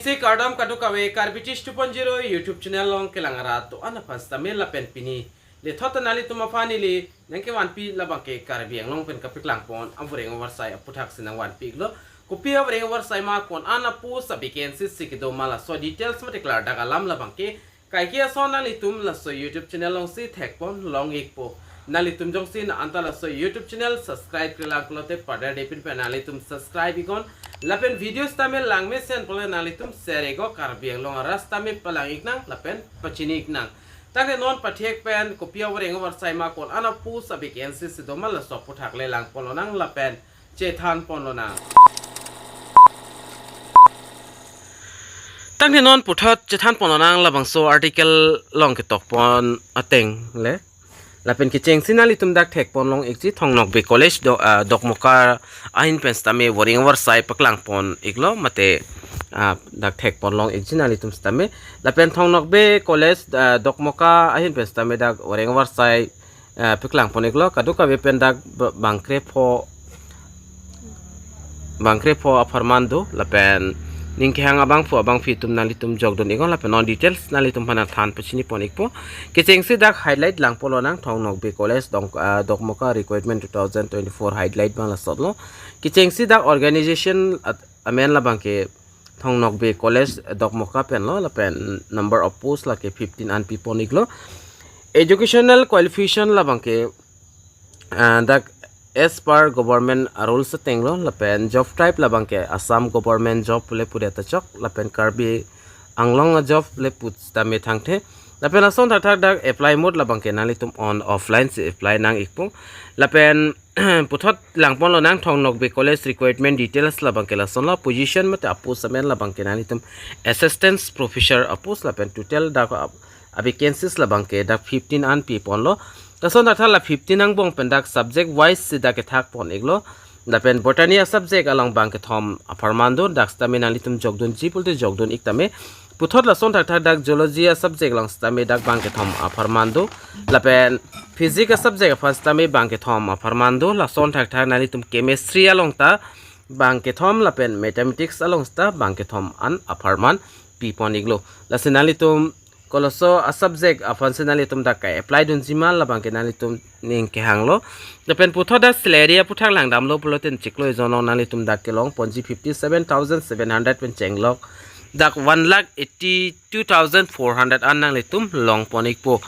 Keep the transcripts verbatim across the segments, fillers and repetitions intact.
Si kardom kadokave Karbi Tish two point zero YouTube channel along kelang arat do-an aphan sitame lapen pini lethot nanglitum aphan ili nangkevanpi labangke Karbi Anglong pen kapaklangpon avoreng avarsai aputhaksi nangvanpi-iklo. Kopi avoreng avarsai ma, ko-an a-post, a-vacancy si kedo ma, laso details mate klardak alam labangke kaike ason nanglitum laso YouTube channel alongsi thekpon long-ikpo. Nanglitum jongsi na anta laso YouTube channel subscribe-kle lang pulote padar depin pen nanglitum subscribe-iknon. Lapen video sitame langmesen pulo nanglitum share-iknon, Karbi Anglong arat sitame palang-iknang lapen pachini-iknang. Tangte non pathek pen kopi avoreng avarsai ma, ko-an a-post, a-vacancy si do ma, laso aputhak le langponlonang lapen chethanponlonang. Tangte non puthot chethanponlonang labangso article along ketokpon ateng le. Lapen kechengsi nanglitum dak thekpon long-ikji, Thong Nokbe College do, ah, Dokmoka ahin pen sitame voreng avarsai paklangpon-iklo mate, ah, dak thekpon long-ikji nanglitum sitame. Lapen Thong Nokbe College, ah, Dokmoka ahin pen sitame dak voreng avarsai, ah, paklangpon-iklo, kadokave pen dak b-, bang krepho, bang krepho apharman do, lapen ning kehang abangphu abangphi atum nanglitum jokdun-iknon, lapen non details nanglitum aphan than pachinipon-ikpo. Kechengsi dak highlight langponlonang, Thong Nokbe College Dong, ah, Dokmoka recruitment two thousand twenty-four highlight abang lasotlo. Kechengsi dak organization at-, amen labangke Thong Nokbe College Dokmoka penlo, lapen number of post lake fifteen an pipon-iklo. Educational qualification labangke, ah, dak as per government rules atenglo, lapen job type labangke Assam government job le pudet ta chok, lapen Karbi Anglong a-job le pu sitame thangthe. Lapen lason thakthak dak apply mode labangke nanglitum on offline si apply nang-ikpo. Lapen puthot langponlonang, Thong Nokbe College recruitment details labangke lasonlo, position mate a-post amen labangke nanglitum assistant professor a-post, lapen total dak a-, a-vacancies labangke dak fifteen an piponlo. Lason thakthak la fifteen angbong pen dak subject wise si dak kethakpon-iklo. Lapen botany a-subject along bang kethom apharman do, dak sitame nanglitum jokdunji pulote jokdun-ik tame. Puthot lason thakthak dak zoology a-subject along sitame dak bang kethom apharman do. Lapen physics a-subject aphan sitame bang kethom apharman do. Lason thakthak nanglitum chemistry along ta bang kethom, lapen mathematics along sita bang kethom an apharman pipon-iklo. Lasi nanglitum koloso a-subject aphansi nanglitum dak ka-apply dunji ma labangke nanglitum ning kehanglo. Lapen puthot dak salary aputhak langdamlo pulote chiklo ejon along nanglitum dak kelongponji fifty seven thousand seven hundred pen chenglok dak one lakh eighty two thousand four hundred an nanglitum longpon-ikpo.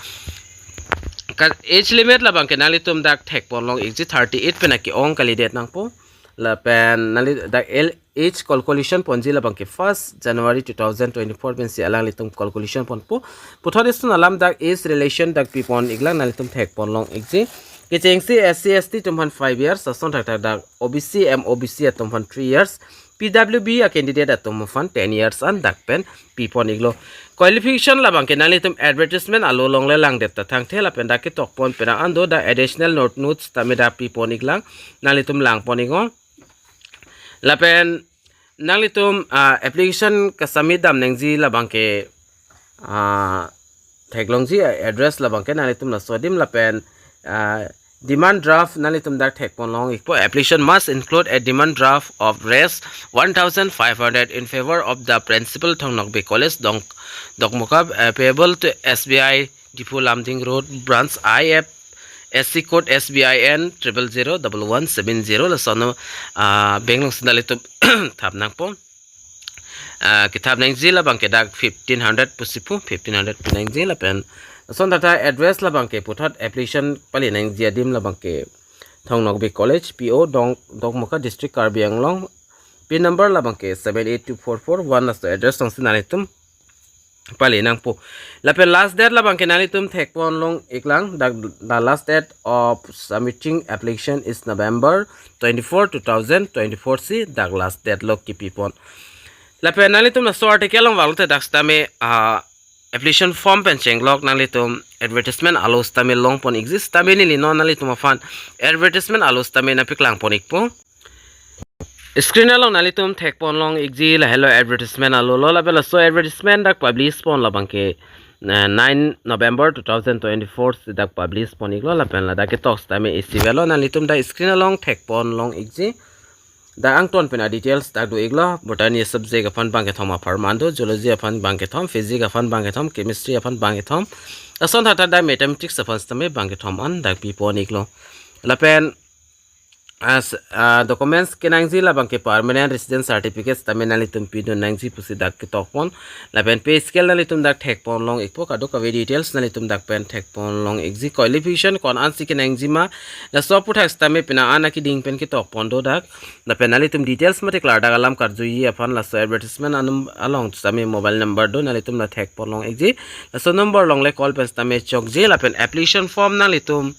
Ka age limit labangke nanglitum dak thekpon long-ikji, thirty eight pen ake-ong kalidet nangpo. Lapen nangli dak el-, age calculation ponji labangke first January two thousand twenty-four pensi alanglitum calculation ponpo. Puthot esun alam dak age relation dak pipon-iklang, nanglitum thekpon long-ikji. Kechengsi S C S T atum aphan five years, lason thakthak dak O B C, M O B C atum aphan three years, P W B a-candidate atum aphan ten years an dak pen pipon-iklo. Qualification labangke nanglitum advertisement alo along le langdet ta thangthe, lapen dak ketokpon penang an do, dak additional note notes tame dak pipon-iklang, nanglitum langpon-iknon. Lapen nanglitum, ah, application ka-submit dam nangji labangke, ah, theklongji, ah, address labangke nanglitum laso adim, lapen, ah, demand draft nanglitum dak thekpon long-ikpo. Application must include a demand draft of res one thousand five hundred in favor of the principal, Thong Nokbe College, Dong, Dokmoka, uh, payable to S B I, Diphu Lumding Road, branch I F S C code S B I N triple zero double one seven zero. Lason, ah, bank alongsi nanglitum thap nangpo. Ah, kethap nangji labangke dak fifteen hundred pusi pu, fifteen hundred pi nangji lapen lason thakthak address labangke puthot application pale nangji adim labangke Thong Nokbe College, P O Dong, Dokmoka, District Karbi Anglong, pin number labangke seven eight two four four one, laso address alongsi nanglitum pale nangpo. Lapen last date labangke nanglitum thekpon long-iklang, dak the last date of submitting application is November twenty-four, two thousand twenty-four si dak last date lo kipipon. Lapen nanglitum laso article along vanglote dak sitame, ah, application form pen chenglok nanglitum advertisement alo sitame longpon-ikji, sitame neli non nanglitum aphan advertisement alo sitame nangpaklangpon-ikpo. Screen along nanglitum thekpon long-ikji, lahelo advertisement alo lo, lapen laso advertisement dak publish pon labangke, eh, nine November two thousand twenty-four si dak publish pon-iklo, lapen ladak ketok sitame isi avelo, nanglitum dak screen along thekpon long-ikji. Dak angton pen a details dak do-iklo, botany subject aphan bangkethom apharman do, zoology aphan bangkethom, physics aphan bangkethom, chemistry aphan bangkethom, lason thakthak dak mathematics aphan sitame bangkethom an dak pipon-iklo. Lapen as uh, documents kenangji labangke permanent resident certificate sitame nanglitum pidun nangji pusi dak ketokpon. Lapen pay scale nanglitum dak thekponlong-ikpo, kadokave details nanglitum dak pen thekponlong-ikji, qualification ko-an ansi kenangjima, laso aphuthak sitame penang an akiding pen ketokpon do dak. Lapen nanglitum details mate klardak alam karjuji aphan laso advertisement anum along sitame mobile number do, nanglitum la thekponlong-ikji. Laso number along le call pen sitame chokji. Lapen application form nanglitum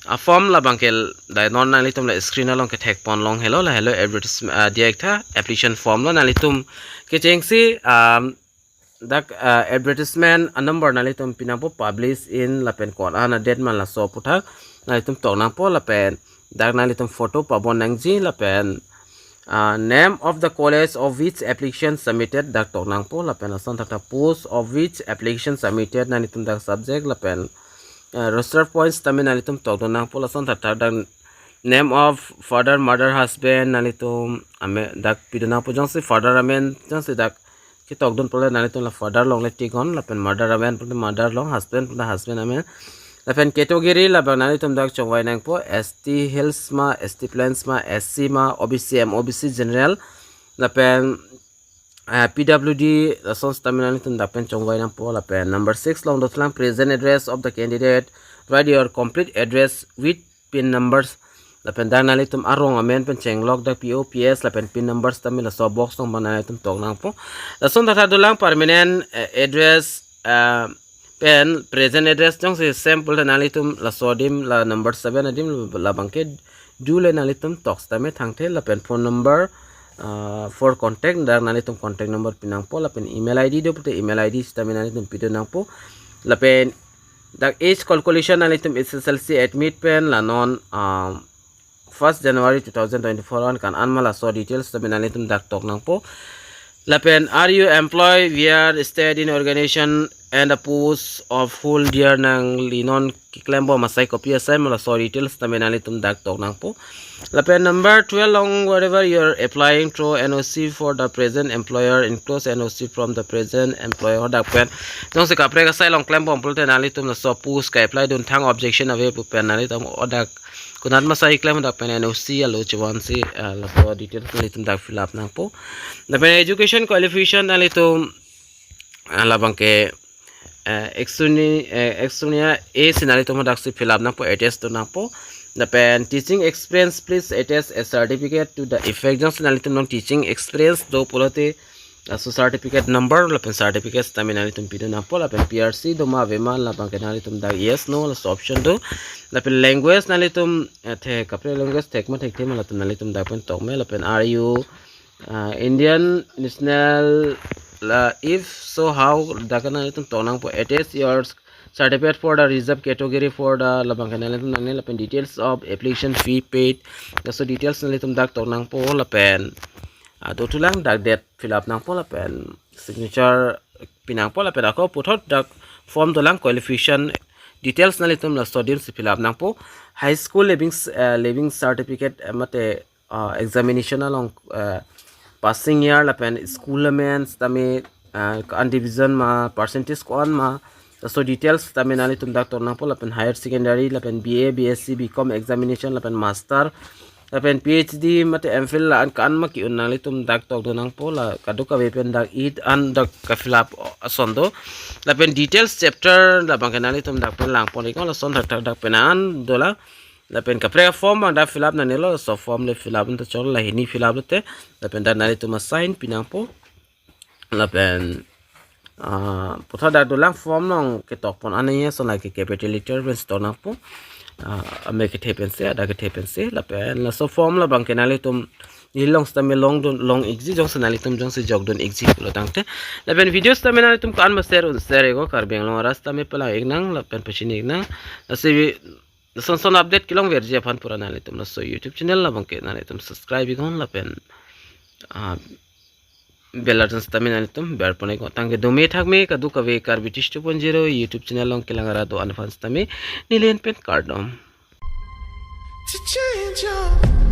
a form labangke la non nanglitum la screen along kethekponlong helo, la helo advertisement, ah, diak tha application form lo. Nanglitum kechengsi, um, dak, ah, advertisement a number nanglitum pinangpo, publish in lapen ko-an a date ma laso aphuthak nanglitum toknangpo. Lapen dak nanglitum photo pabon nangji, lapen uh, name of the college of which application submitted dak toknangpo, lapen lason thakthak post of which application submitted, nanglitum dak subject lapen uh, roster points sitame nanglitum tokdun nangpo. Lason thakthak dak name of father, mother, husband nanglitum ame dak pidun nangpo, jongsi father amen jongsi dak ketokdun pule nanglitum la father along le tick-on, lapen mother amen pule mother along, husband pule husband amen. Lapen category labang nanglitum dak chongvai nangpo, S T Hills ma, S T Plains ma, S C ma, O B C M, O B C General, lapen uh, P W D, lason sitame nanglitum dak pen chongvai nangpo. Lapen number six along dothulang, present address of the candidate, write your complete address with pin numbers. Lapen dak nanglitum arong amen pen chenglok dak P O, P S lapen pin numbers sitame laso box along bang nanglitum toknangpo. Lason thakthak dolang, permanent uh, address uh, pen present address jongsi same pule nanglitum laso adim, la number seven adim labangke dule nanglitum tok sitame thangthe. Lapen phone number uh, for contact, dak nanglitum contact number pinangpo. Lapen email I D do pute email I D sitame nanglitum pidun nangpo. Lapen dak age calculation nanglitum S S L C admit pen la non um, first January two thousand twenty-four an ko-an an ma laso details sitame nanglitum dak toknangpo. Lapen are you employed, where, stayed in organization and the post of hold there, nangli non keklembom asai kopi asai ma laso details sitame nanglitum dak toknangpo. Lapen number twelve along, wherever you are applying through N O C for the present employer, enclose N O C from the present employer dak pen. Jongsi kaprek asai along klembom pulote nanglitum laso post ka-apply dun thang objection ave pu pen nanglitum odak konat ma asai klem dak pen N O C alo chevansi uh, laso details nanglitum dak fill up nangpo. Lapen education qualification nanglitum uh, labangke uh, exuni uh, exunia A si nanglitum daksi fill up nangpo, attest dun nangpo. Lapen teaching experience, please attach a certificate to the effect. Jongsi nanglitum non teaching experience do pulote laso certificate number lapen certificate sitame nanglitum pidun nangpo. Lapen P R C do ma ave ma labangke nanglitum dak yes no laso option do. Lapen language nanglitum uh, the kaprek language thek ma thekthe ma latum nanglitum dak pen tokme. Lapen are you uh, Indian national, la if so how, dak nanglitum toknangpo. Attach your certificate for the reserve category for the labangke nanglitum nangne. Lapen details of application fee paid, laso details nanglitum dak toknangpo. Lapen uh, dothulang dak date fill up nangpo lapen signature pinangpo. Lapen ako puthot dak form dolang, qualification details nanglitum laso adim si fill up nangpo. High school leaving uh, leaving certificate uh, mate uh, examination along uh, passing year lapen school amen sitame uh, ko-an division ma, percentage ko-an ma, laso details sitame nanglitum dak toknangpo. Lapen higher secondary lapen B A, B S C, B Com examination lapen master lapen P H D mate M Phil la-an ko-an ma ke-un nanglitum dak tokdun nangpo. La kadokave pen dak it an dak ka-fill up ason do. Lapen details chapter labangke nanglitum dak pen langpon-iknon, lason thakthak dak pen an dolang. Lapen kaprek form bang dak fill up nangnelo, laso form le fill up nangchoklo, la hini fill up lote. Lapen dak nanglitum a-sign pinangpo. Lapen uh, puthot dak dolang, form along ketokpon an ye ason lake capital letter pensi toknangpo. Uh, ame kethe pensi, ada kethe pensi. Lapen laso form labangke nanglitum neli long sitame longdun long-ikji, jongsi nanglitum jongsi jokdun-ikji pulo tangte. Lapen video sitame nanglitum ko-an ma share un share-iknon, Karbi Anglong arat sitame palang-iknang lapen pachini-iknang. Lasi son son update kelongverji aphan pura nanglitum laso YouTube channel labangke nanglitum subscribe-iknon lapen uh, bell icon sitame nanglitum berpon-iknon. Tangke dome thakme, kadokave Karbi Tish two point zero YouTube channel along kelang arat do-an aphan sitame neli pen kardom. To change your